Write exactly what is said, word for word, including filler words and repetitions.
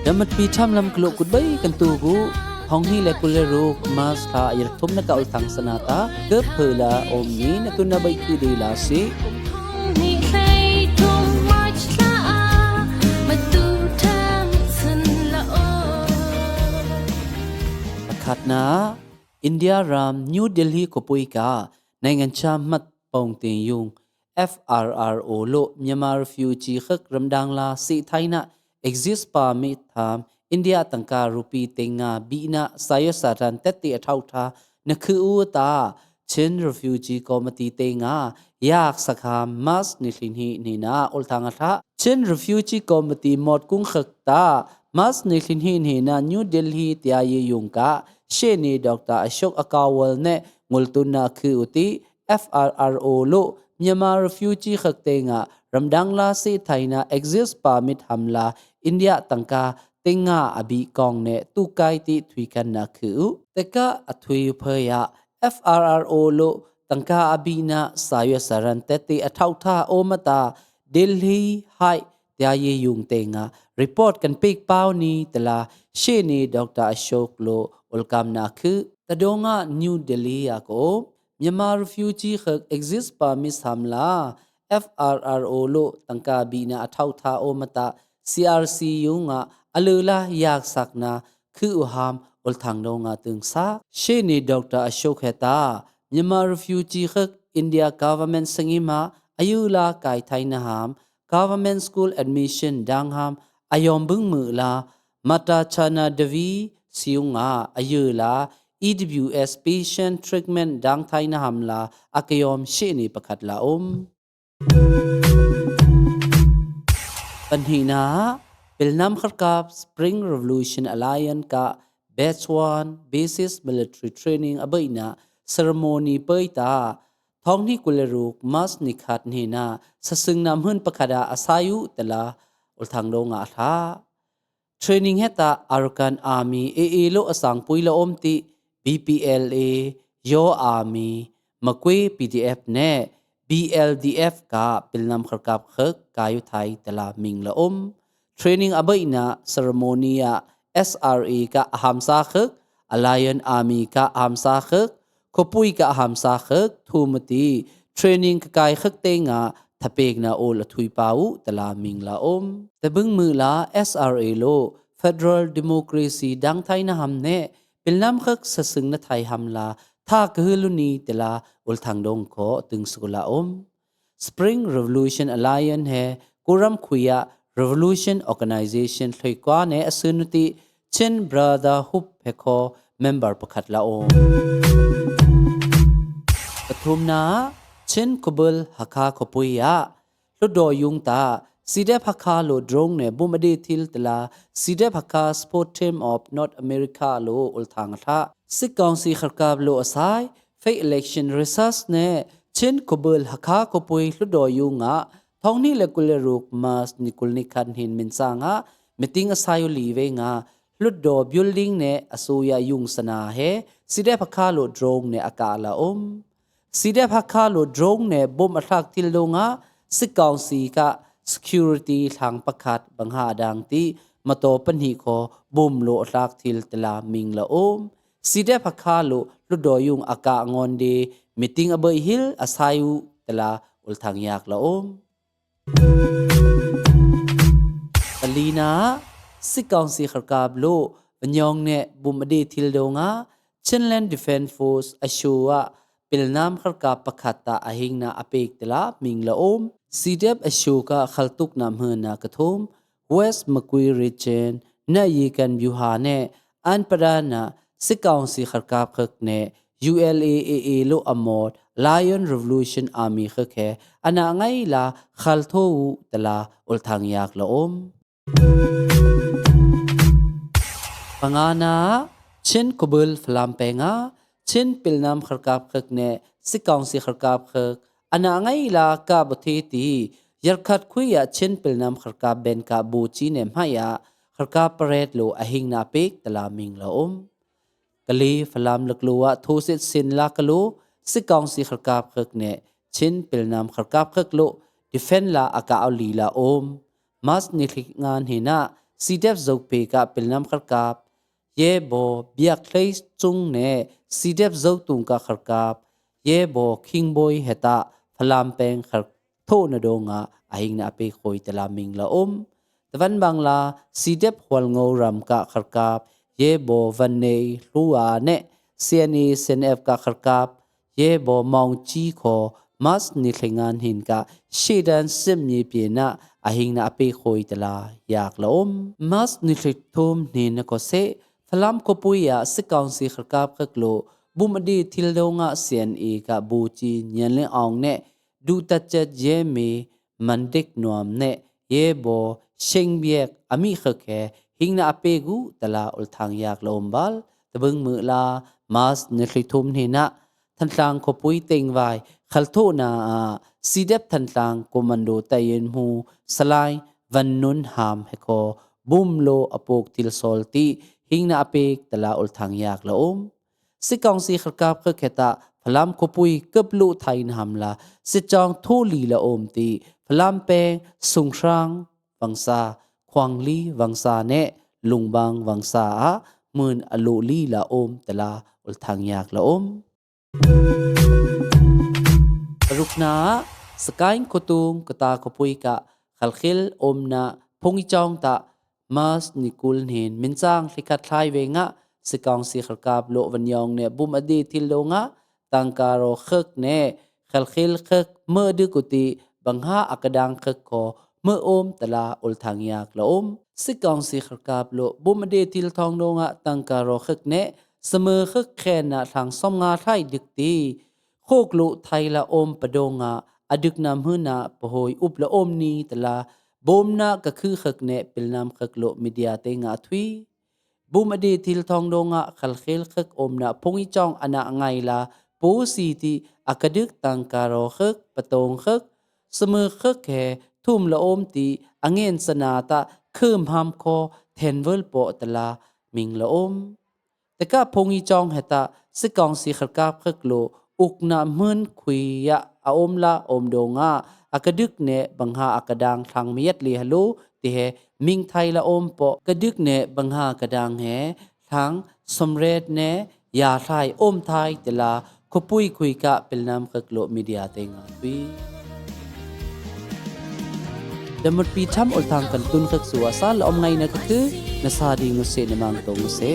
Dam mat pi tham lam klo kut bai kan tu gu, hong hi le kule ruk mas tha yar thum na ka ul thang sana ta, kep phe la om ni na tu na bai ki de la si. Khat na, India ram New Delhi ko pui ka, nai ngan cha mat pong ting yung, F R R O lo, Myanmar refugee khak ram dang la si thai na, exist pa mi tham, India tang ka rupi ting nga bi na, sayo satan teti a thau tha, na khu u ta, Chin Refugee Committee ting nga, yak sa kham mas ni thlin hi ni na, ul thang a tha. Chin Refugee Committee mot kung khak ta, mas ni thlin hi ni na, New Delhi tia ye yung ka, she ni Doctor Ashok Akawal ne, ngul tun na khu u ti, F R R O lo, Myanmar refugee khak ting nga, ram dang la si thai na, exist pa mi tham la, India tang ka, ting nga a bi kong ne, tu kai ti thui kan na khu u. Te ka a thui phe ya, F R R O lo, tang ka a bi na, sayo saran teti a thau tha o mata, Delhi hai, tia ye yung ting nga, report kan pik pau ni, tela, she ni Doctor Ashok lo, ul kam na khu. Ta dong nga New Delhi ya ko, Myanmar refugee khak exist pa mi tham la, F R R O lo, tang ka bi na a thau tha o mata, C R C yung nga, a le la yak sak na, khu u ham, ul thang dong nga tung sa. She ni Doctor Ashok he ta, Myanmar refugee khak India government sangi ma, a yu la kai thai na ham, government school admission dang ham, a yom bung mu la, Mata Chana Devi siung nga, a yu la, E W S patient treatment dang thai na ham la, a ka yom she ni pakhat la um. Pan hi na, Pilnam Kharkap Spring Revolution Alliance ka Batch one Basic Military Training a bai na ceremony pai ta, thong ni kule ruk mas ni khat ni na, sa sung nam hun pakhat a sayu tela, ul thang dong nga tha. Training he ta Arakan Army A A lo a sang pui la om ti, B P L A, Yaw Army, Makwe P D F ne, B L D F ka Pilnam Kharkap khak, ka yu thai tela ming la om. Training a bai na ceremony a S R A ka a ham sa khak, Alliance Army ka a ham sa khak, ko pui ka a ham sa khak, thu mati, training ka kai khak ting nga, tha pek na o la thui pau, tela ming la om. Ta bung mu la S R A lo, Federal Democracy dang thai na ham ne, Pilnam khak sa sung na thai ham la, tha ka hu lu ni tela, ul thang dong ko, tung su la om. Spring Revolution Alliance he, kuram khuya Revolution Organization thloi kwa ne a sun ti, Chin Brotherhood he ko member pakhat la om. Pathum na, Chin Kubul Hakha ko pui a, Hludo yung ta, C D F Hakha lo drone ne bum a de thil tela, C D F Hakha Sport Team of North America lo ul thang tha. Sik Council Kharkap lo a sai, fake election research ne, Chin Kubul Hakha ko pui Hludo yung nga, thong ni le kule ruk mas ni kul ni khan hin min sa nga, meeting a sayu li ve nga, Hludo building ne a suya yung sana he, C D F Hakha lo drone ne a ka la um. C D F Hakha lo drone ne bom a thlak thil dong a, Sik Council ka security thlang pakhat bang ha dang ti, mato pani ko bom lo a thlak thil tela ming la om. C D F Hakha lo Hludo yung a ka ngon de meeting a bai hil a sayu tela ul thang yak la om. Pali na, Sik Council Kharkap lo, Vanyong ne bum a de thil dong a, Chinland Defense Force a shu a, Pilnam Kharkap pakhat ta a hing na a pek tela ming la om. C D F a shu ka khaltuk nam hun na ka thum, West Makui Region, na yi kan biu ha ne, an pada na, Sik Council Kharkap khak ne, U L A A A lo a mot, Lion Revolution Army khak he, ana ngai la khal tho u tela ul thang yak la om. Panga na, Chin Kubul Falam penga, Chin Pilnam Kharkap khak ne, Sik Council Kharkap khak, ana ngai la ka bo the ti, yar khat khui a Chin Pilnam Kharkap ben ka bo chi ne mhai a, Kharkap parade lo a hing na pek tela ming la om. Kali Falam lak lo a thosit sin la ka lo, Sik Council Kharkap khak ne, Chin Pilnam Kharkap khak lo, defend la a ka au li la om. Mas ni thlik ngan hi na, Sidep Zôpe kă pilnam khătkap, ye bo Biak Hlei Sung ne Sidep Zôtung kă khătkap, ye bo Khingboi heta Falam peng khăt thôh na dong a, a hing na a pek hoi tala ming la um. Tơwan bang la Sidep Hual Ngô Ram kă khătkap, ye bo Van Nei Hlua ne C N A C N F kă khătkap, ye bo Maung Chi kho March ni thlei ngăn hin kă Sidan Sim Nyi Pien a, a hing na a pek hoi tala yak la um. March ni thlei thum hin na kho se Falam khopui a Sikaung si khătkap khăk lo bum a di thil dong a C N A kă bu chi Nyian Leng Aung ne du tat chet ye me man dik nuam ne ye bo Seng Biek a mi khăk he hing na a pek gu tala ul thang yak la um bal. Tơbưng mơ la March ni thlei thum hin na Thantlang khopui teng vai khăl thôh na a Sidep Thantlang Commando tai yen mu Salai Van Nun Ham he kho bum lo a pok thil sol ti hing na a pek tala ul thang yak la um. Sikaung si khătkap khăk heta Falam khopui kơp lu thai na ham la Sitchong thu li la um ti Falam peng Sungsrang Vangsa, Khuangli Vangsa ne Lungbang Vangsa a mưn a lu li la um tala ul thang yak la um. Rukna Sakaing Kotung kata khopui kă khălkhil um na Phung Ichong ta March ni kul hin min chang thli khat thlai ve ngă Sikaung si khătkap lo Van Yong ne bum a di thil dong a tangka ro khăk ne khălkhil khăk mơ dư kuti bang ha a kơdang khăk kho mơ um tala ul thang yak la um. Sikaung si khătkap lo bum a di thil thong dong a tangka ro khăk ne samơ khăk khen na thlang som nga thlai dük ti khôk lo thai la um pơdong a a dük na mhưn a pơhoi up la um ni tala bum na kơ khư khăk ne pilnam khăk lo media te ngă thui. Bum a di thil thong dong a khălkhil khăk um na Phung Ichong a na ngai la pô si ti a kơdük tangka ro khăk pơtông khăk samơ khăk he thum la um ti a ngen sana ta khơm ham kho then vơl pô tala ming la um. Tơkă Phung Ichong heta Sikaung si khătkap khăk lo uk na mhưn khui ya a um la um dong a a kơdük ne bang ha a kơdang thlang miet li ha lu ti he ming thai la um pô kơdük ne bang ha kơdang he thlang som ret ne ya thlai um thai tala khopui khui kă pilnam khăk lo media te ngă thui. Dăm mŭt pi tham ul thang kăn tŭn khăk sua sa la um ngai na kơ khư na sa di ngă se na mang tông ngă se.